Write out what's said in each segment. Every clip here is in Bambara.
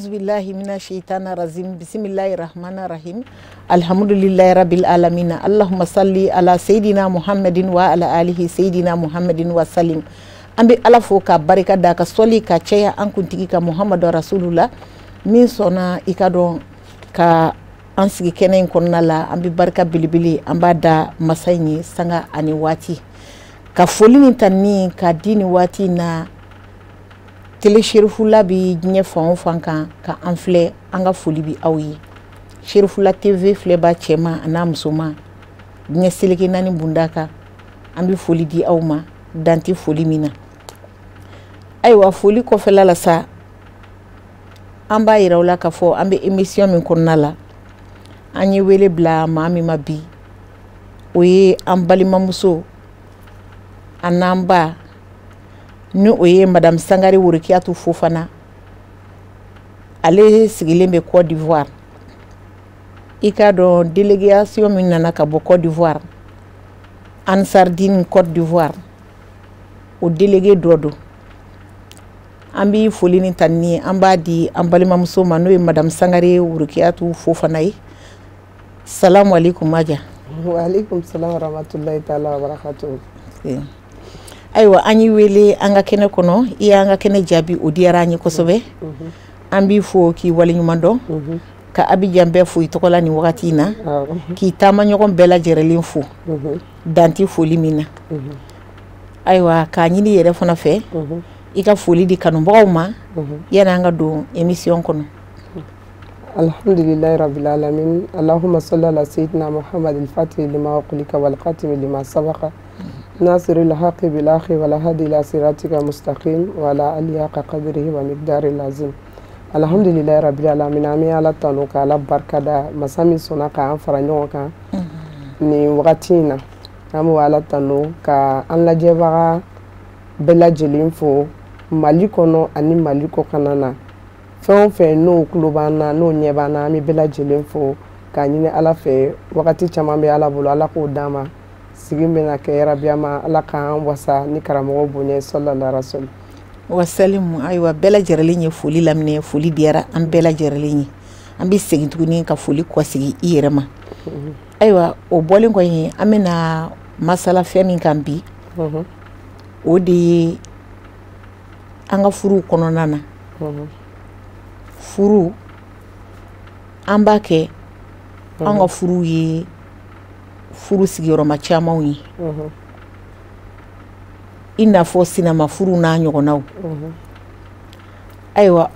Auzubillahi mina shaitana razim. Bismillahir rahmanir rahim. Alhamdulillahi rabbil alamin. Allahumma salli ala sayyidina Muhammadin wa ala alihi sayyidina Muhammadin wa sallim. An bɛ Ala fo ka barika da ka sɔli ka caya an kuntigi ka Muhammadu Rasulullah min sɔnna i ka dɔn ka an sigi kɛnɛ in kɔnɔna la. An bɛ barika belebele an b'a da masa in ye sanga ani waati, ka foli ni tanni ka di ni waati na. Télé Cherifula bi diɲɛ fan o fan kan ka an filɛ, an ka foli bi aw ye. Cherifula TV filɛba cɛman a n'a musoman, diɲɛ seleke naani bunda kan, an bɛ foli di aw ma dan tɛ foli min na. Ayiwa, foli kɔfɛla la sa, an b'a yira aw la k'a fɔ an bɛ émission min kɔnɔna la, an ye wele bila maa min ma bi, o ye an balimamuso a n'an ba, ni o ye Madame Sangare Worokiyatu Fofana. Ale sigilen bɛ Côte d'Ivoire. I k'a dɔn délégation min nana ka bɔ Côte d'Ivoire, Ansardine Côte d'Ivoire, o délégué dɔ don. An bɛ foli ni tanni an b'a di an balimamuso ma, n'o ye Madame Sangare Worokiyatu Fofana ye. Salamu aleykum Maja. Wa aleykum salam wa rahmatullahi taala wa barakatuh. Ayiwa, an y'i wele an ka kɛnɛ kɔnɔ, i y'an ka kɛnɛ jaabi, o diyara an ye kosɛbɛ. An b'i fo k'i waleɲuman dɔn, ka Abidjan bɛɛ fo i tɔgɔ la nin wagati in na, k'i taamaɲɔgɔn bɛɛ lajɛlen fo dan tɛ foli min na. Ayiwa, k'a ɲini yɛrɛ fana fɛ, i ka foli di kanubagaw ma yanni an ka don émission kɔnɔ. Alhamdulillahi rabbil alamin. Allahumma salli ala sayyidina Muhammad al-fatih lima ughliqa wal khatim lima sabaqa nasir al-haqi bil haqi wal hadi ila siratika mustaqim wa ala alihi haqqa qadrihi wa miqdaril azim. Alhamdulillahi rabbil alamin. An bɛ Ala tanu ka Ala barika da, masa min sɔnna k'an fara ɲɔgɔn kan nin wagati in na. An b'o Ala tanu ka an lajɛbaga bɛɛ lajɛlen fo Mali kɔnɔ ani Mali kɔkanna na. Fɛn o fɛn n'o tulo b'an na, n'o ɲɛ b'an na, an bɛ bɛɛ lajɛlen fo k'a ɲini Ala fɛ. Wagati caman bɛ Ala bolo, Ala k'o d'an ma. Sigi bɛna kɛ yarabiyama, Ala k'an wasa ni karamɔgɔ bonya, sallallahu alaihi wasalimu. Ayiwa, bɛɛ lajɛlen ye foli laminɛ, foli diyara an bɛɛ lajɛlen ye. An bɛ segin tuguni ka foli kɔsegin i yɛrɛ ma. Ayiwa, o bɔlen kɔ yen, an bɛna masala fɛn min kan bi, o de ye an ka furuw kɔnɔna na. Furu, an b'a kɛ an ka furu ye furu sigiyɔrɔma camanw ye, i n'a fɔ sinama furu n'a ɲɔgɔnnaw. Ayiwa,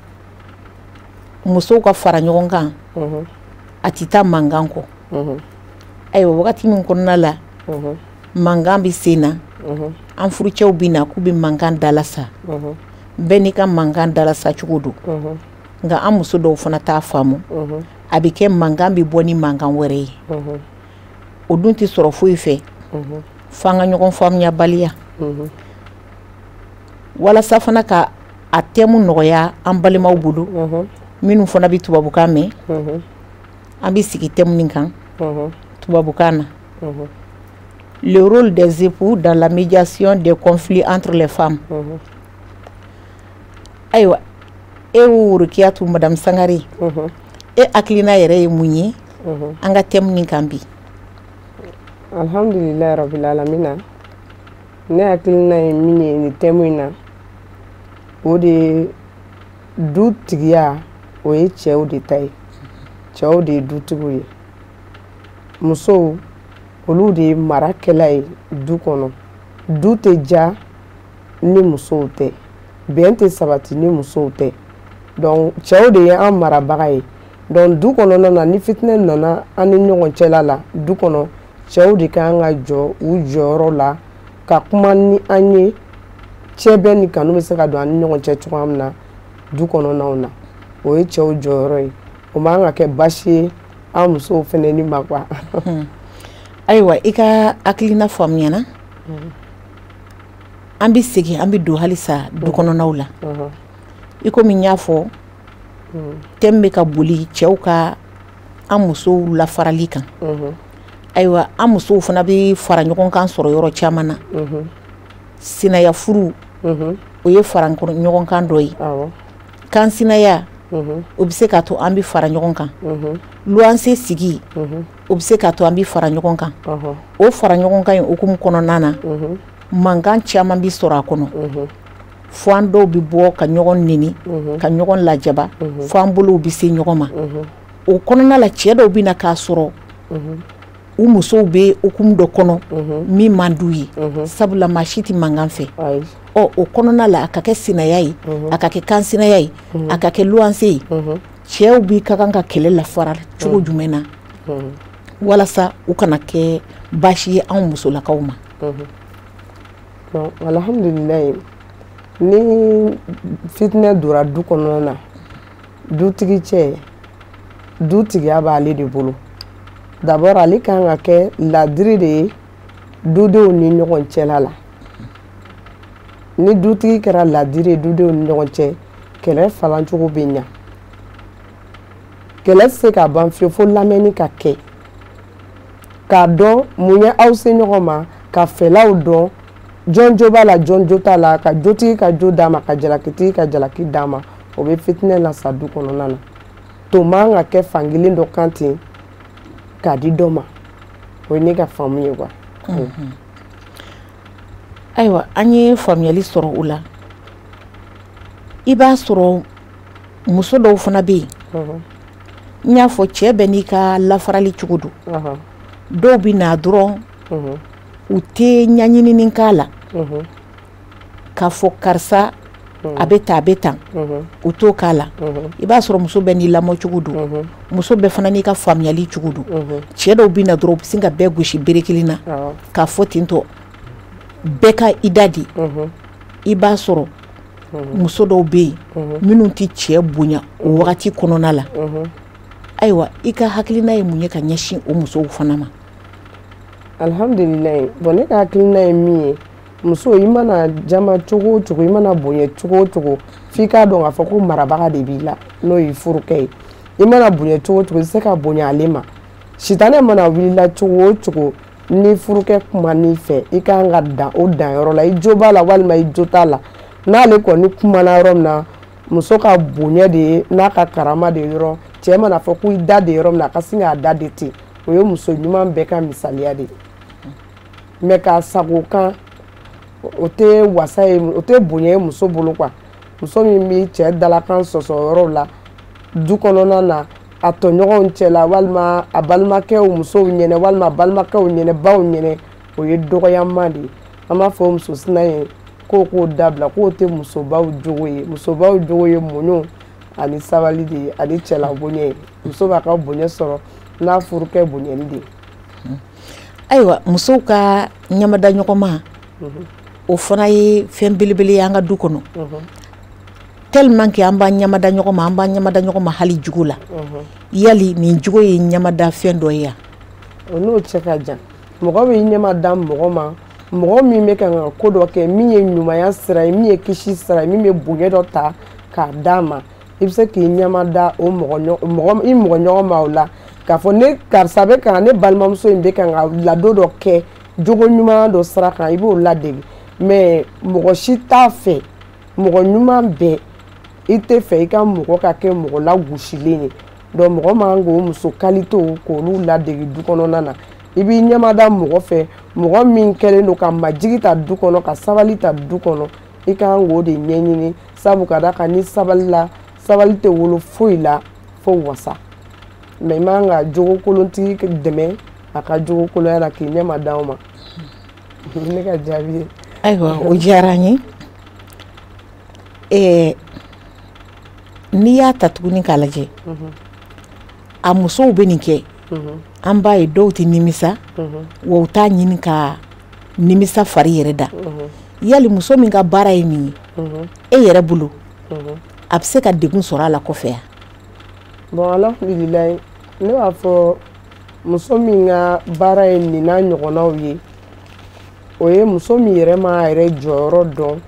musow ka fara ɲɔgɔn kan, a tɛ taa mankan kɔ. Ayiwa, wagati min kɔnɔna la mankan bɛ sen na, an furucɛw bɛ na k'u bɛ mankan dalasa, bɛɛ n'i ka mankan dalasa cogo don. Nka an muso dɔw fana t'a faamu, a bɛ kɛ mankan bɛ bɔ ni mankan wɛrɛ ye. O dun tɛ sɔrɔ foyi fɛ f'an ka ɲɔgɔn faamuyabaliya. Walasa fana ka a thème nɔgɔya an balimaw bolo minnu fana bɛ tubabukan mɛn, an bɛ sigi thème nin kan tubabukan na: le rôle des époux dans la médiation des conflits entre les femmes. Ayiwa, e Worokiyatu Madame Sangare, e hakilina yɛrɛ ye mun ye an ka thème nin kan bi? Alhamdulillahi rabbil alamin. Ne hakilina ye min ye nin thème in na, o de ye du tigiya, o ye cɛw de ta ye. Cɛw de ye dutigiw ye, musow olu de ye marakɛla ye du kɔnɔ. Du tɛ ja ni musow tɛ, bɛn tɛ sabati ni musow tɛ. Donc cɛw de ye an marabaga ye. Donc du kɔnɔna na, ni fitinɛ nana an ni ɲɔgɔn cɛla la du kɔnɔ, cɛw de kan ka jɔ u jɔyɔrɔ la ka kuma ni an ye, cɛ bɛɛ ni kanu bɛ se ka don an ni ɲɔgɔn cɛ cogoya min na du kɔnɔnaw na. O ye cɛw jɔyɔrɔ ye, o man ka kɛ baasi ye an musow fɛnɛ ni ma quoi. Ayiwa, i ka hakilina faamuyana. An bɛ segin, an bɛ don halisa du kɔnɔnaw la. I komi n y'a fɔ, thème bɛ ka boli cɛw ka an musow lafarali kan. Ayiwa, an musow fana bɛ fara ɲɔgɔn kan sɔrɔ yɔrɔ caman na. Sinaya furu, o ye fara ɲɔgɔn kan dɔ ye. Kansinaya o bɛ se k'a to an bɛ fara ɲɔgɔn kan. Luwanse sigi, o bɛ se k'a to an bɛ fara ɲɔgɔn kan. O fara ɲɔgɔn kan in hukumu kɔnɔna na, mankan caman bɛ sɔrɔ a kɔnɔ, fo an dɔw bɛ bɔ ka ɲɔgɔn neni, ka ɲɔgɔn lajaba, fo an bolow bɛ se ɲɔgɔn ma. O kɔnɔna la, cɛ dɔw bɛ na k'a sɔrɔ u musow bɛ hukumu dɔ kɔnɔ min man d'u ye, sabula maa si tɛ mankan fɛ. Ɔ, o kɔnɔna la, a ka kɛ sinaya ye, a ka kɛ kansinaya ye, a ka kɛ luwanse ye, cɛw bi ka kan ka kɛlɛ lafara cogo jumɛn na walasa u kana kɛ baasi ye anw musolakaw ma? Bon, alhamdulilayi, ni fitinɛ donna du kɔnɔna na, dutigi cɛ, dutigiya b'ale de bolo. D'abord, ale kan ka kɛ ladiri de ye dudenw ni ɲɔgɔn cɛla la. Ni dutigi kɛra ladiri ye dudenw ni ɲɔgɔn cɛ, kɛlɛ falancogo bɛ ɲa. Kɛlɛ tɛ se ka ban fiyewu fo lamɛnni ka kɛ, k'a dɔn mun ye aw se ɲɔgɔn ma, ka fɛlaw dɔn, jɔn jo b'a la, jɔn jo t'a la, ka jotigi ka jo d'a ma, ka jalakitigi ka jalaki d'a ma. O bɛ fitinɛ lasa du kɔnɔna na. To man ka kɛ fankelen dɔ kan ten k'a di dɔ ma. O ye ne ka faamu ye quoi. Ayiwa, an ye faamuyali sɔrɔ o la. I b'a sɔrɔ muso dɔw fana bɛ yen, n y'a fɔ, cɛ bɛɛ n'i ka lafarali cogo don. Dɔw bɛ na dɔrɔn, u tɛ ɲɛɲinini k'a la k'a fɔ karisa a bɛ tan, a bɛ tan, u t'o k'a la. I b'a sɔrɔ muso bɛɛ n'i lamɔcogo don, muso bɛɛ fana n'i ka faamuyali cogo don. Cɛ dɔw bɛ na dɔrɔn, u bɛ sin ka bɛɛ gosi bere kelen na k'a fɔ ten tɔ, bɛɛ ka i da di. I b'a sɔrɔ muso dɔw bɛ yen minnu tɛ cɛ bonya o wagati kɔnɔna la. Ayiwa, i ka hakilina ye mun ye ka ɲɛsin o musow fana ma? Alhamdulilayi. Bon, ne ka hakilina ye min ye, muso, i mana jama cogo o cogo, i mana bonya cogo o cogo, f'i k'a dɔn k'a fɔ ko marabaga de b'i la, n'o y'i furukɛ ye. I mana bonya cogo o cogo, i tɛ se ka bonya ale ma. Sitanɛ mana wulila cogo o cogo, ni furukɛ kuma n'i fɛ, i kan ka dan o danyɔrɔ la. I jo b'a la walima i jo t'a la, n'ale kɔni kumana yɔrɔ min na, muso ka bonya de ye n'a ka karama de ye dɔrɔn, cɛ mana fɔ ko i da de yɔrɔ min na, a ka sin k'a da de ten. O ye muso ɲuman bɛɛ ka misaliya de ye. Mɛ k'a sago kan, o tɛ wasa ye, o tɛ bonya ye muso bolo quoi. Muso min bɛ cɛ dalakan sɔsɔ yɔrɔw la du kɔnɔna na, a tɔɲɔgɔnw cɛla, walima a balimakɛw musow ɲɛnɛ, walima a balimakɛw ɲɛnɛ, baw ɲɛnɛ, o ye dɔgɔyama de ye. An b'a fɔ muso sina ye k'o k'o dabila, k'o tɛ musobaw jogo ye. Musobaw jogo ye muɲu ani sabali de ye, ani cɛla bonya ye. Muso b'a ka bonya sɔrɔ n'a furukɛ bonyali de ye. Ayiwa, musow ka ɲamada ɲɔgɔnma, o fana ye fɛn belebele ye an ka du kɔnɔ, tellement que an b'an ɲamada ɲɔgɔn ma, an b'an ɲamada ɲɔgɔn ma hali jugu la. Yali nin jogo ye ɲamada fɛn dɔ ye yan? O n'o cɛ ka jan. Mɔgɔ bɛ ɲɛma da mɔgɔ ma, mɔgɔ min bɛ kan ka ko dɔ kɛ min ye ɲumanya sira ye, min ye kisi sira ye, min bɛ bonya dɔ ta k'a d'a ma, i bɛ se k'i ɲɛma da o mɔgɔ i mɔgɔ ɲɔgɔn ma o la, k'a fɔ ne karisa bɛ kan, ne balimamuso in bɛ kan ka ladon dɔ kɛ jogo ɲuman dɔ sira kan, i b'o ladege. Mɛ mɔgɔ si t'a fɛ, mɔgɔ ɲuman bɛɛ i tɛ fɛ i ka mɔgɔ ka kɛ mɔgɔ lagosilen ye. Donc mɔgɔ man k'o muso kalitew k'olu ladege du kɔnɔna na. I b'i ɲɛmada mɔgɔ fɛ, mɔgɔ min kɛlen don ka majigi ta du kɔnɔ, ka sabali ta du kɔnɔ, i kan k'o de ɲɛɲini. Sabu ka d'a kan, ni sabali la, sabali tɛ wolo foyi la fo wasa. Mɛ i man ka jogokolontigi dɛmɛ a ka jogokolonya la k'i ɲɛma d'aw ma. Ne ka jaabi ye. Ayiwa, o diyara n ye. N'i y'a ta tuguni k'a lajɛ, a musow bɛ nin kɛ, an b'a ye dɔw tɛ nimisa, wa u t'a ɲini ka nimisa fari yɛrɛ da. Yali muso min ka baara ye nin ye, e yɛrɛ bolo, a bɛ se ka degun sɔrɔ a la kɔfɛ yan? Bon, alhamdulilayi, ne b'a fɔ muso min ka baara ye nin n'a ɲɔgɔnnaw ye, o ye muso min yɛrɛ m'a yɛrɛ jɔyɔrɔ dɔn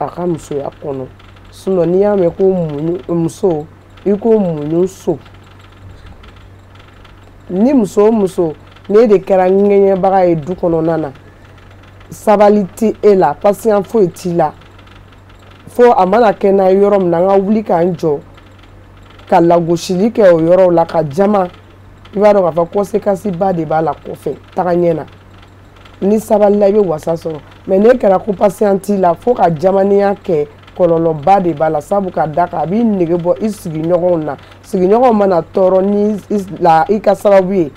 a ka musoya kɔnɔ. Sinon n'i y'a mɛn ko muɲu, muso, i ko muɲu so. Ni muso o muso n'e de kɛra ŋɛɲɛbaga ye du kɔnɔna na, sabali tɛ e la, patience foyi t'i la, fo a mana kɛ n'a ye yɔrɔ min na, an ka wuli k'an jɔ. Ka lagosili kɛ o yɔrɔw la ka jama, i b'a dɔn k'a fɔ conséquence ba de b'a la kɔfɛ taga ɲɛ na. Ni sabalila, i bɛ wasa sɔrɔ, mais n'e kɛra ko patient la fo ka jamanenya kɛ, kɔlɔlɔba de b'a la. Sabu ka da kan, a b'i nege bɔ i sigiɲɔgɔnw na. Sigiɲɔgɔnw mana tɔɔrɔ ni la i ka sababu ye,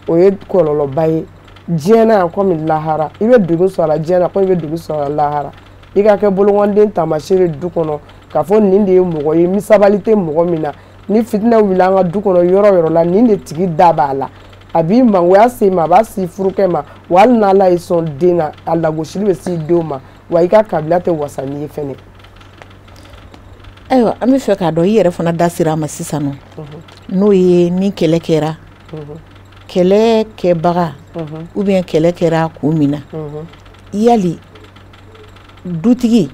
o ye kɔlɔlɔba ye diɲɛ na yan komi lahara. I bɛ degun sɔrɔ a la diɲɛ na komi i bɛ degun sɔrɔ a la lahara. I ka kɛ bolokɔniden taamasere du kɔnɔ k'a fɔ nin de ye mɔgɔ ye, ni sabali tɛ mɔgɔ min na. Ni fitinɛ wulila an ka du kɔnɔ, yɔrɔ yɔrɔ la, nin de tigi da b'a la. A b'i mangoya se ma, a b'a si furukɛ ma, wa hali n'Ala y'i sɔn den na, a lagosili bɛ s'i denw ma, wa i ka kabila tɛ wasa n'i ye fɛnɛ. Ayiwa, an bɛ fɛ k'a dɔn, i yɛrɛ fana da sera a ma sisan nɔ, n'o ye ni kɛlɛ kɛra, kɛlɛ kɛbaga ou bien kɛlɛ kɛra kun min na, yali dutigi,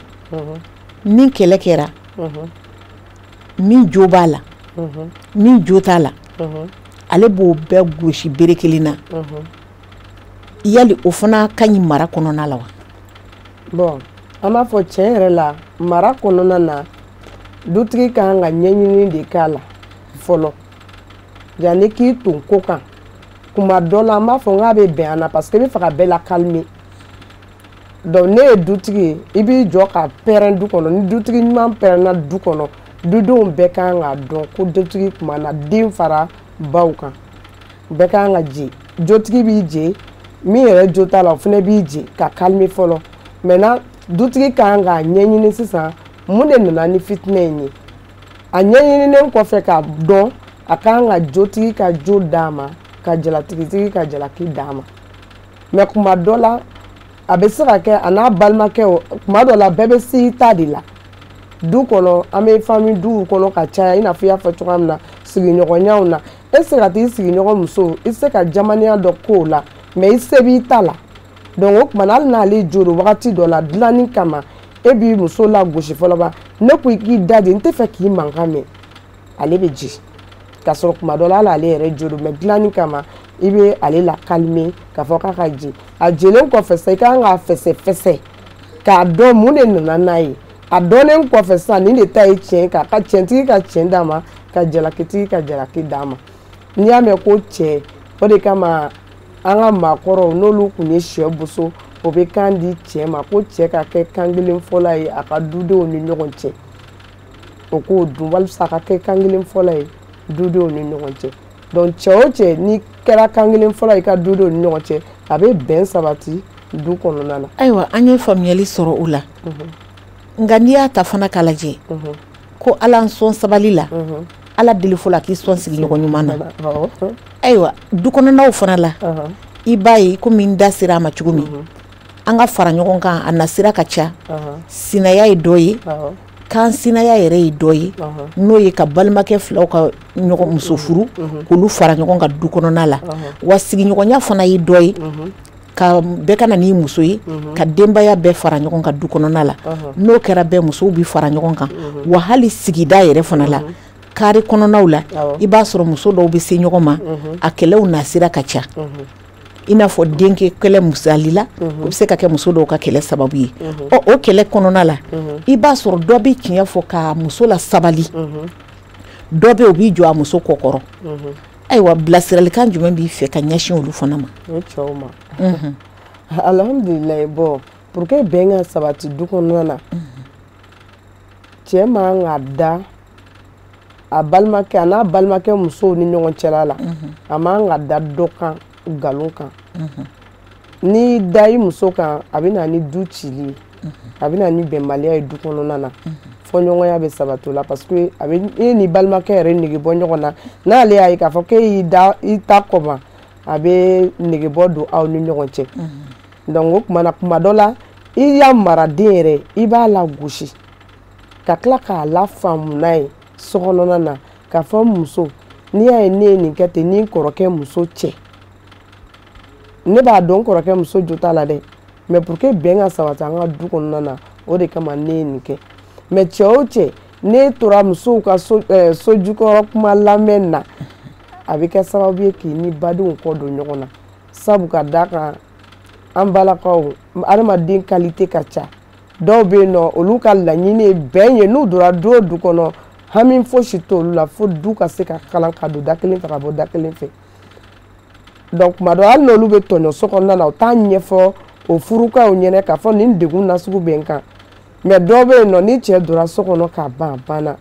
ni kɛlɛ kɛra, min jo b'a la, min jo t'a la, ale b'o bɛɛ gosi bere kelen na, yali o fana ka ɲi mara kɔnɔna la wa? Bon, an b'a fɔ tiɲɛ yɛrɛ la, mara kɔnɔna na, dutigi ka kan ka ɲɛɲini de k'a la fɔlɔ yanni k'i ton ko kan. Kuma dɔ la, an b'a fɔ n k'a bɛ bɛn an na, parce que i bɛ fɛ ka bɛɛ la calmer. Donc ne ye dutigi ye, i b'i jɔ ka pɛrɛn du kɔnɔ. Ni dutigi ɲuman pɛrɛnna du kɔnɔ, dudenw bɛɛ kan k'a dɔn ko dutigi kumana. Den fara baw kan, bɛɛ kan ka je. Jotigi b'i je, min yɛrɛ jo t'a la, o fana b'i je ka calmer fɔlɔ. Maintenant, dutigi kan k'a ɲɛɲini sisan mun de nana ni fitinɛ in ye. A ɲɛɲininen kɔfɛ k'a dɔn, a kan ka jotigi ka jo d'a ma, ka jalatigitigi ka jalaki d'a ma. Mais kuma dɔ la, a bɛ se ka kɛ a n'a balimakɛw, kuma dɔ la, bɛɛ bɛ se i ta de la du kɔnɔ. An bɛ famille duw kɔnɔ ka caya, i n'a fɔ i y'a fɔ cogoya min na, sigiɲɔgɔnyaw na, e tɛ se ka t'i sigiɲɔgɔn muso, i tɛ se ka jamanenya dɔ k'o la, mais i se b'i ta la. Donc o tuma na, hali n'ale jo don, wagati dɔ la, dilanni kama, e b'i muso lagosi fɔlɔ ba. Ne ko i k'i da de, n tɛ fɛ k'i mankan mɛn. Ale bɛ ji k'a sɔrɔ kuma dɔ la, hali ale yɛrɛ jo don, mais dilanni kama, i bɛ ale la calmer k'a fɔ k'a ka ji. A jelen kɔfɛ sisan, i kan k'a fɛsɛfɛsɛ k'a dɔn mun de nana n'a ye. A dɔnnen kɔfɛ sisan, nin de ta ye tiɲɛ, k'a ka tiɲɛtigi ka tiɲɛ d'a ma, ka jalakitigi ka jalaki d'a ma. N'i y'a mɛn ko cɛ, o de kama an ka maakɔrɔw, n'olu tun ye sɛ boso, o bɛ kan di cɛ ma ko cɛ ka kɛ kan kelen fɔla ye a ka dudenw ni ɲɔgɔn cɛ, o k'o dun walisa a ka kɛ kan kelen fɔla ye dudenw ni ɲɔgɔn cɛ. Donc cɛ o cɛ, n'i kɛra kan kelen fɔla i ka dudenw ni ɲɔgɔn cɛ, a bɛ bɛn sabati du kɔnɔna na. Ayiwa, an ye faamuyali sɔrɔ o la. Nka n'i y'a ta fana k'a lajɛ, ko Ala n sɔn sabali la, Ala deli fɔlɔ a k'i sɔn sigiɲɔgɔn ɲuman na. Ayiwa, du kɔnɔnaw fana la, i b'a ye komi n da sera a ma cogo min, an ka fara ɲɔgɔn kan, a nasira ka ca. Sinaya ye dɔ ye, kan sinaya yɛrɛ ye dɔ ye, n'o ye ka balimakɛ filaw ka ɲɔgɔn muso furu k'olu fara ɲɔgɔn kan du kɔnɔna la. Wa sigiɲɔgɔnya fana ye dɔ ye, ka bɛɛ ka na n'i muso ye, ka denbaya bɛɛ fara ɲɔgɔn kan du kɔnɔna la. N'o kɛra, bɛɛ musow bɛ fara ɲɔgɔn kan. Wa hali sigida yɛrɛ fana la, kari kɔnɔnaw la, i b'a sɔrɔ muso dɔw bɛ se ɲɔgɔn ma, a kɛlɛw nasira ka ca, i n'a fɔ denkɛ kɛlɛ misali la, o bɛ se ka kɛ muso dɔw ka kɛlɛ sababu ye. Ɔ, o kɛlɛ kɔnɔna la, i b'a sɔrɔ dɔ bɛ tiɲɛ fɔ ka muso la sabali, dɔ bɛ o b'i jɔ a muso kɔ kɔrɔ. Ayiwa, bilasiralikan jumɛn b'i fɛ ka ɲɛsin olu fana ma? O cɛw ma, alhamdulilayi. Bon, pour que bɛn ka sabati du kɔnɔna na, cɛ man ka da a balimakɛ, a n'a balimakɛ musow ni ɲɔgɔn cɛla la, a man ka da dɔ kan nkalon kan. N'i da i muso kan, a bɛ na ni du cili ye, a bɛ na ni bɛnbaliya ye du kɔnɔna na. Fɔɲɔgɔnya bɛ sabati o la, parce que a bɛ e ni balimakɛ yɛrɛ nege bɔ ɲɔgɔn na. N'ale y'a ye k'a fɔ k'e y'i da i ta kɔ ma, a bɛ nege bɔ don aw ni ɲɔgɔn cɛ. Donc o tuma na, kuma dɔ la, i y'a maraden yɛrɛ, i b'a lagosi ka tila k'a lafaamu n'a ye so kɔnɔna na, k'a fɔ muso, n'i y'a ye ne ye nin kɛ ten ni kɔrɔkɛ muso cɛ, ne b'a dɔn kɔrɔkɛ muso jo t'a la dɛ, mais pour que bɛn ka sabati an ka du kɔnɔna na, o de kama ne ye nin kɛ. Mais cɛ o cɛ, ne tora musow ka so, so jukɔrɔ kuma lamɛn na, a bɛ kɛ sababu ye k'i ni badenw kɔ don ɲɔgɔn na. Sabu ka d'a kan, an balakaw, adamaden qualité ka ca. Dɔw bɛ yen nɔ, olu ka laɲini ye bɛn ye. N'u donna du o du kɔnɔ, Hami fosi t'olu la fo du ka se ka kalan ka don da kelen fɛ ka bɔ da kelen fɛ. Donc tuma dɔ, hali n'olu bɛ tɔɲɔ so kɔnɔna na, u t'a ɲɛfɔ o furukaw ɲɛnɛ k'a fɔ nin degun nasugu bɛ n kan. Mais dɔw bɛ yen nɔ, ni cɛ donna so kɔnɔ k'a ban, a banna,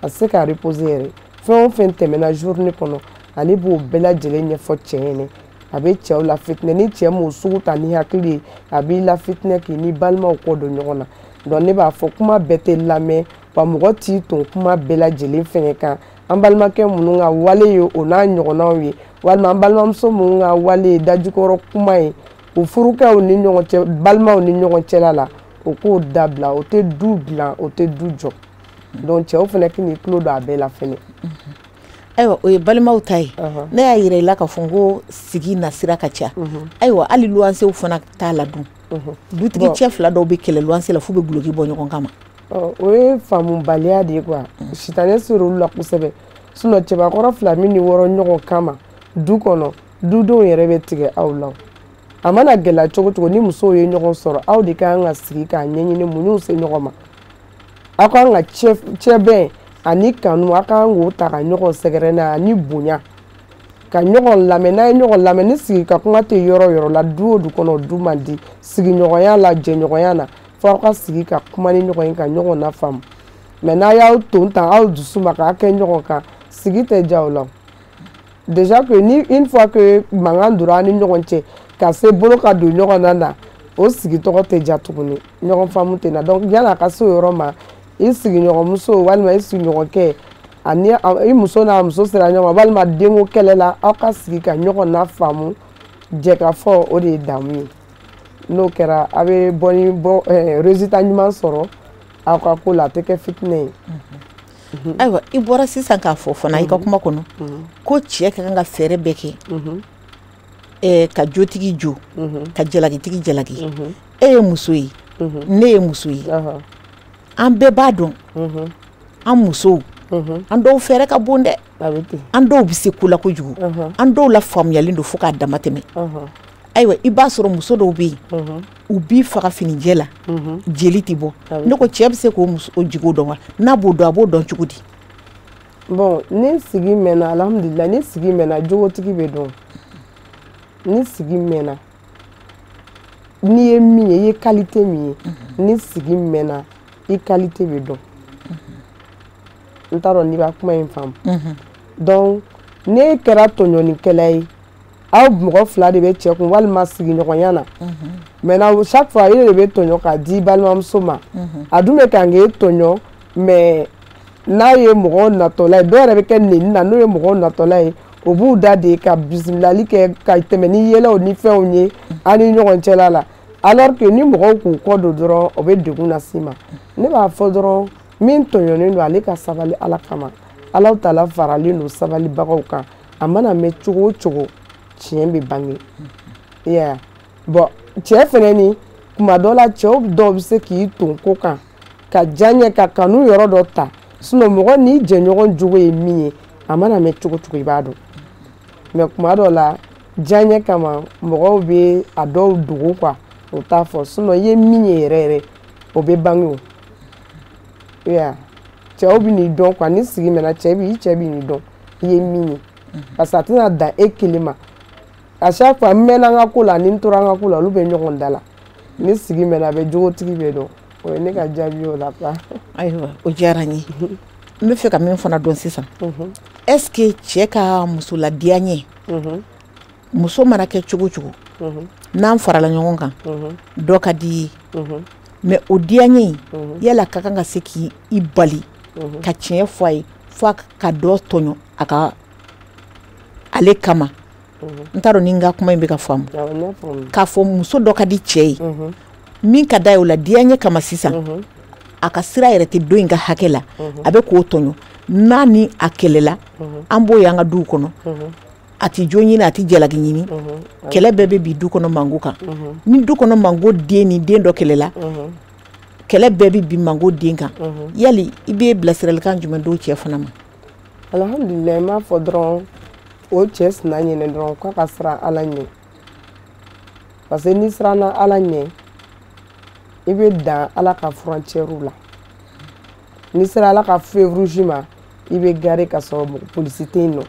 a tɛ se ka reposer yɛrɛ. Fɛn o fɛn tɛmɛna journée kɔnɔ, ale b'o bɛɛ lajɛlen ɲɛfɔ cɛ ɲɛnɛ. A bɛ cɛw la fitinɛ. Ni cɛ m'o sugu ta ni hakili ye, a b'i la fitinɛ k'i ni balimaw kɔ don ɲɔgɔn na. Donc ne b'a fɔ, kuma bɛɛ tɛ lamɛn wa, mɔgɔ t'i ton kuma bɛɛ lajɛlen fɛnɛ kan. An balimakɛ minnu ka wale ye o n'a ɲɔgɔnnaw ye, walima an balimamuso minnu ka wale ye dajukɔrɔ kuma ye u furukɛw ni ɲɔgɔn cɛ, balimaw ni ɲɔgɔn cɛla la, o k'o dabila. O tɛ du dilan, o tɛ du jɔ. Donc cɛw fana k'i tulo don a bɛɛ la fɛnɛ. Ayiwa, o ye balimaw ta ye. Ne y'a yira i la k'a fɔ n ko sigi nasira ka ca. Ayiwa, hali luwansew fana t'a la dun. Dutigi cɛ fila dɔw bɛ kɛlɛ luwanse la f'u bɛ guloki bɔ ɲɔgɔn kama. O ye faamubaliya de ye quoi. Sitanɛ sera olu la kosɛbɛ. Sinon cɛbakɔrɔ fila min ni wɔɔrɔ ɲɔgɔn kama du kɔnɔ, dudenw yɛrɛ bɛ tigɛ aw la. A mana gɛlɛya cogo cogo, ni musow ye ɲɔgɔn sɔrɔ, aw de ka kan ka sigi k'a ɲɛɲini mun y'u se ɲɔgɔn ma. Aw kan ka cɛbɛn ani kanu, aw kan k'o ta ka ɲɔgɔn sɛgɛrɛ n'a ye, ani bonya, ka ɲɔgɔn lamɛn. N'a ye ɲɔgɔn lamɛn, ni sigi ka kuma tɛ yɔrɔ o yɔrɔ la, du o du kɔnɔ, du man di. Sigiɲɔgɔnya la, jɛɲɔgɔnya na, fo aw ka sigi ka kuma ni ɲɔgɔn ye, ka ɲɔgɔn lafaamu. Mais n'a y'aw ton ta aw dusu ma k'a kɛ ɲɔgɔn kan, sigi tɛ diya o la. Déjà que ni une fois que mankan donna aw ni ɲɔgɔn cɛ ka se bolo ka don ɲɔgɔn na na, o sigi tɔgɔ tɛ diya tuguni, ɲɔgɔn faamu tɛ na. Donc yan'a ka se o yɔrɔ ma, i sigiɲɔgɔnmuso walima i sigiɲɔgɔnkɛ ani i muso n'a muso sera ɲɔgɔn ma, walima denko kɛlɛ la, aw ka sigi ka ɲɔgɔn lafaamu. Jɛ ka fɔ, o de ye damu ye. N'o kɛra, a bɛ bɔ ni bɔ résultat ɲuman sɔrɔ aw ka ko la, a tɛ kɛ fitinɛ ye. Ayiwa, i bɔra sisan k'a fɔ fana i ka kuma kɔnɔ ko cɛ ka kan ka fɛɛrɛ bɛɛ kɛ ka jotigi jo, ka jalakitigi jalaki. E ye muso ye, ne ye muso ye, an bɛɛ b'a dɔn an musow, an dɔw fɛɛrɛ ka bon dɛ, an dɔw bɛ se ko la kojugu, an dɔw la faamuyalen don fo k'a dama tɛmɛ. Ayiwa, i b'a sɔrɔ muso dɔw bɛ yen, u b'i faga finijɛ la, jeli tɛ bɔ. Ne ko, cɛ bɛ se k'o jigo dɔn wa? N'a b'o dɔn, a b'o dɔn cogo di? Bon, ni sigi mɛnna, alhamdulilah, ni sigi mɛnna, jogotigi bɛ dɔn. Ni sigi mɛnna, n'i ye min ye, i ye qualité min ye, ni sigi mɛnna, i qualité bɛ dɔn. N t'a dɔn n'i b'a kuma in faamu. Donc n'e kɛra tɔɲɔnikɛla ye, aw mɔgɔ fila de bɛ cɛ kun walima sigiɲɔgɔnya na. Maintenant, chaque fois e de bɛ tɔɲɔ k'a di balimamuso ma, a dun bɛ kan k'e tɔɲɔ. Mais n'a ye mɔgɔw natɔla ye, dɔw yɛrɛ bɛ kɛ neni na, n'o ye mɔgɔw natɔla ye, o b'u da de ka bisimilali kɛ ka tɛmɛ ni yɛlɛw ni fɛnw ye an ni ɲɔgɔn cɛla la, alors que ni mɔgɔw k'u kɔ don dɔrɔn, o bɛ degun las'i ma. Ne b'a fɔ dɔrɔn, min tɔɲɔnen don, ale ka sabali Ala kama. Ala taala faralen don sabalibagaw kan. A mana mɛn cogo o cogo, tiɲɛ bɛ bange. I y'a ye? Bon, cɛ fɛnɛ, ni kuma dɔ la, cɛw dɔw bɛ se k'i ton ko kan ka diya ka kanu yɔrɔ dɔ ta. Sinon mɔgɔ n'i jɛɲɔgɔn jogo ye min ye, a mana mɛn cogo cogo, i b'a dɔn. Mais kuma dɔ la, diyaɲɛ kama, mɔgɔw bɛ a dɔw dogo quoi, o t'a fɔ. Sinon i ye min ye yɛrɛ yɛrɛ, o bɛ bange. O i y'a ye, cɛw bɛ n'i dɔn quoi. Ni sigi mɛnna, cɛ b'i cɛ bɛ n'i dɔn i ye min ye, parce que a tɛna dan e kelen ma. À chaque fois, n mɛnna n ka ko la, ni n tora n ka ko la, olu bɛ ɲɔgɔn da la. Ni sigi mɛnna, a bɛ jogotigi bɛ dɔn. O ye ne ka jaabi ye o la quoi. Ayiwa, o diyara n ye. N bɛ fɛ ka min fana dɔn sisan, est ce que cɛ ka muso ladiya ɲɛ, muso mana kɛ cogo cogo, n'an farala ɲɔgɔn kan, dɔ ka di i ye, mais o diyaɲɛ in, yala ka kan ka se k'i bali ka tiɲɛ fɔ a ye fo ka dɔ tɔɲɔ a ka ale kama? N t'a dɔn ni n ka kuma in bɛ ka faamu. K'a fɔ muso dɔ ka di cɛ ye, min ka d'a ye, o la diyaɲɛ kama sisan, a ka sira yɛrɛ tɛ don in ka hakɛ la, a bɛ k'o tɔɲɔ. N'a ni a kɛlɛla, an b'o ye an ka duw kɔnɔ, a tɛ jo ɲini, a tɛ jalaki ɲini, kɛlɛ bɛɛ bɛ bi du kɔnɔ mango kan. Ni du kɔnɔ mango den ni den dɔ kɛlɛla, kɛlɛ bɛɛ bɛ bi mango den kan. Yali i bɛ bilasiralikan jumɛn d'o cɛ fana ma? Alhamdulilayi, n b'a fɔ dɔrɔn o cɛ sina ɲinɛ dɔrɔn k'a ka siran Ala ɲɛ, parce que n'i siranna Ala ɲɛ, i bɛ dan Ala ka frontière la. N'i sera Ala ka feu rouge ma, i bɛ garer ka sɔrɔ polisi tɛ yen nɔ.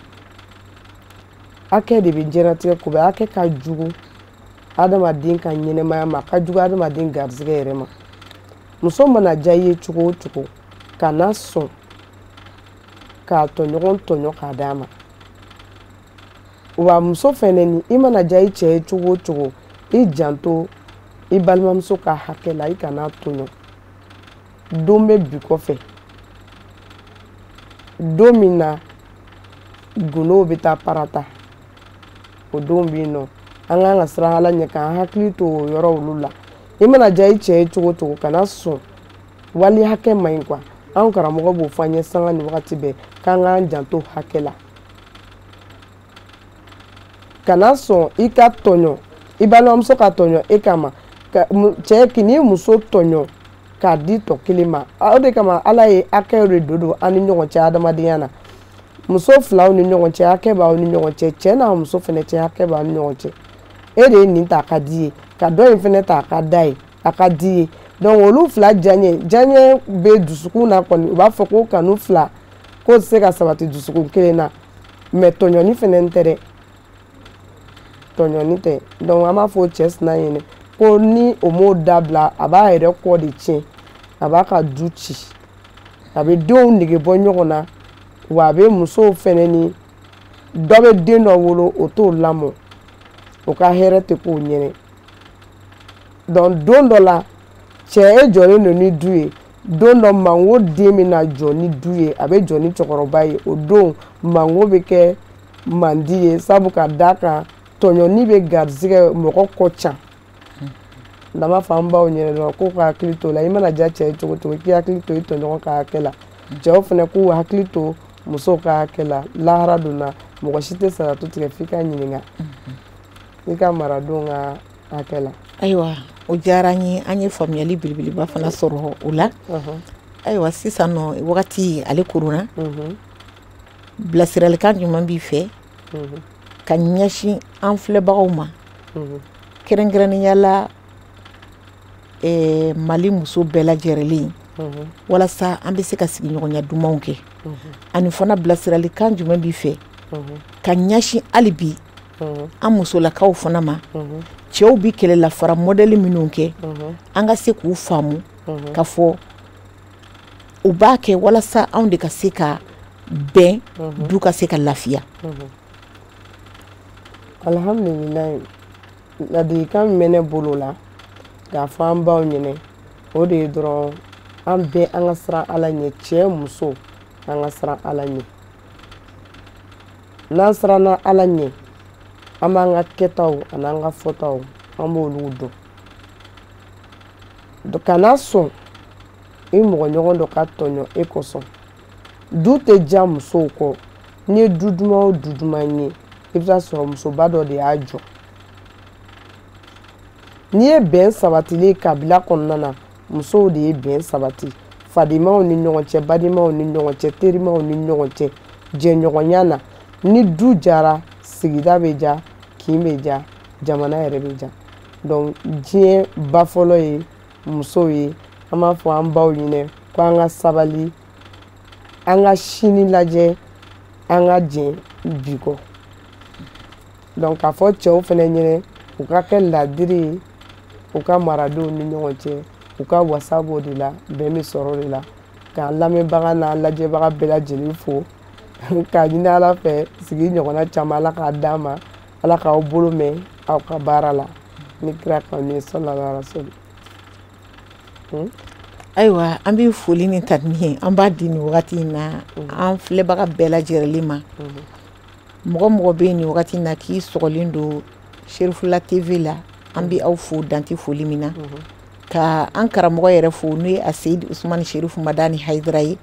Hakɛ de bɛ diɲɛlatigɛ ko bɛɛ. Hakɛ ka jugu adamaden ka ɲɛnɛmaya ma, a ka jugu adamaden garizigɛ yɛrɛ ma. Muso mana diya i ye cogo o cogo, kana sɔn k'a tɔɲɔgɔn tɔɲɔ k'a d'a ma. Wa muso fɛnɛ ni i mana diya i cɛ ye cogo o cogo, i janto i balimamuso ka hakɛ la, i kana tɔɲɔ. Don bɛ bi kɔfɛ, don min na gundow bɛ taa parata, o don bɛ yen nɔ. An kan ka siran Ala ɲɛ k'an hakili to o yɔrɔ olu la. I mana diya i cɛ ye cogo o cogo, kana sɔn wali hakɛ man ɲi quoi. An karamɔgɔ b'o fɔ an ye sanga ni wagati bɛɛ k'an k'an janto hakɛ la. Kana sɔn i ka tɔɲɔ, i balimamuso ka tɔɲɔ e kama. Cɛ k'i muso tɔɲɔ k'a di tɔ kelen ma. O de kama Ala ye hakɛ de don an ni ɲɔgɔn cɛ adamadenya na. Muso filaw ni ɲɔgɔn cɛ, hakɛ b'aw ni ɲɔgɔn cɛ. Cɛ n'a muso fɛnɛ cɛ, hakɛ b'aw ni ɲɔgɔn cɛ. E de ye nin ta a ka di ye, ka dɔ in fɛnɛ ta a ka da ye, a ka di ye. Donc olu fila diyaɲɛ bɛ dusukun na kɔni, u b'a fɔ ko kanu fila k'o tɛ se ka sabati dusukun kelen na. Mais tɔɲɔni fɛnɛ tɛ dɛ, tɔɲɔni tɛ. Donc an b'a fɔ cɛ sina ɲɛnɛ ko ni o m'o dabila, a b'a yɛrɛ kɔ de tiɲɛ, a b'a ka du ci, a bɛ denw nege bɔ ɲɔgɔn na, wa a bɛ musow fɛnɛ ni dɔ bɛ den dɔ wolo, o t'o lamɔ, o ka hɛrɛ tɛ k'o ɲɛnɛ. Donc don dɔ la, cɛ e jɔlen don ni du ye, don dɔ mango den bɛna jɔ ni du ye, a bɛ jɔ ni cɛkɔrɔba ye. O don mango bɛ kɛ mandi ye, sabu ka d'a kan tɔɲɔni bɛ garizigɛ mɔgɔ kɔ can. N'an b'a fɔ an baw ɲɛna dɔrɔn k'u ka hakili to la. I mana diya cɛ ye cogo o cogo, k'i hakili to i tɔɲɔgɔn ka hakɛ la. Cɛw fɛnɛ k'u hakili to musow ka hakɛ la. Lahara donna, mɔgɔ si tɛ saratu tigɛ f'i ka ɲininka i ka maradenw ka hakɛ la. Ayiwa, o diyara an ye, an ye faamuyali belebeleba fana sɔrɔ o la. Ayiwa, sisan nɔ wagati ale koronna. Bilasiralikan jumɛn b'i fɛ ka ɲɛsin an filɛbagaw ma, kɛrɛnkɛrɛnnenya la Mali muso bɛɛ lajɛlen, walasa an bɛ se ka sigiɲɔgɔnya dumanw kɛ? Ani fana bilasiralikan jumɛn b'i fɛ ka ɲɛsin hali bi an musolakaw fana ma, cɛw bi kɛlɛ lafara mɔdɛli minnu kɛ, an ka se k'u faamu k'a fɔ u b'a kɛ walasa anw de ka se ka bɛn, du ka se ka lafiya? Alhamdulilayi, ladilikan min bɛ ne bolo la k'a fɔ an baw ɲɛnɛ, o de ye dɔrɔn an bɛɛ an ka siran Ala ɲɛ. Cɛ muso, an ka siran Ala ɲɛ. N'an siranna Ala ɲɛ, an b'an ka kɛtaw an'an ka fɔtaw, an b'olu dɔn. Kana sɔn i mɔgɔ ɲɔgɔn dɔ ka tɔɲɔ e kosɔn. Du tɛ diya musow kɔ. N'i ye du duman o du duman ye, i bɛ taa sɔrɔ musoba dɔ de y'a jɔ. N'i ye bɛn sabatilen kabila kɔnɔna na, musow de ye bɛn sabati fademaw ni ɲɔgɔn cɛ, balimaw ni ɲɔgɔn cɛ, terimaw ni ɲɔgɔn cɛ, jɛɲɔgɔnya na. Ni du jara, sigida bɛ ja, kin bɛ ja, jamana yɛrɛ bɛ ja. Donc diɲɛ ba fɔlɔ ye musow ye. An b'a fɔ an baw ɲɛnɛ ko an ka sabali, an ka sini lajɛ, an ka jɛn bi kɔ. Donc k'a fɔ cɛw fɛnɛ ɲɛnɛ u ka kɛ ladiri ye u ka maradenw ni ɲɔgɔn cɛ, u ka wasa b'o de la, bɛn bɛ sɔrɔ o de la. K'an lamɛnbaga n'an lajɛbaga bɛɛ lajɛlen fo, k'a ɲini Ala fɛ sigi ɲɔgɔnna caman Ala k'a d'an ma, Ala k'aw bolo mɛn aw ka baara la ni kira kanu ye, sallallahu alaihi wa sallam. Ayiwa, an bɛ foli ni tanuni ye, an b'a di nin wagati in na an filɛbaga bɛɛ lajɛlen ma. Mɔgɔ mɔgɔ bɛ yen nin wagati in na k'i sɔgɔlen don Cherifula TV la, an bɛ aw fo danti foli min na, ka an karamɔgɔ yɛrɛ fo, n'o ye Aseyidi Usumani Sherifu Madani Hayidara ye,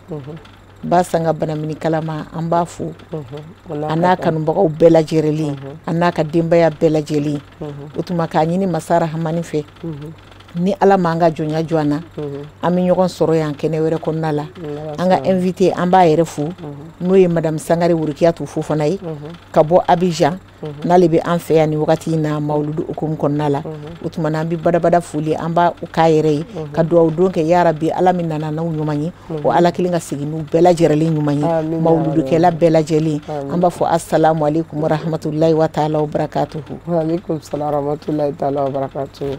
ba sanga banamini kalama, an b'a fo a n'a kanubagaw bɛɛ lajɛlen, a n'a ka denbaya bɛɛ lajɛlen. O tuma k'a ɲini masa Rahamani fɛ, Ni Ala m'an ka jɔnya jɔ an na, an bɛ ɲɔgɔn sɔrɔ yan kɛnɛ wɛrɛ kɔnɔna la. An ka invité, an b'a yɛrɛ fo, n'o ye madame Sangare Worokiyatu Fofana ye ka bɔ Abidjan, n'ale bɛ an fɛ yan nin wagati in na mawuludu hukumu kɔnɔna la. O tuma na, an bɛ badabada foli an b'a k'a yɛrɛ ye, ka dugawu don kɛ yarabi, Ala min nana n'aw ɲuman ye, o Ala kelen ka segin n'u bɛɛ lajɛlen ɲuman ye, mawuludukɛla bɛɛ lajɛlen. An b'a fɔ asalamu aleykum warahmatulahi wa taala wa barakatuhu. Wa aleykum salam warahmatulahi taala wa barakatuhu.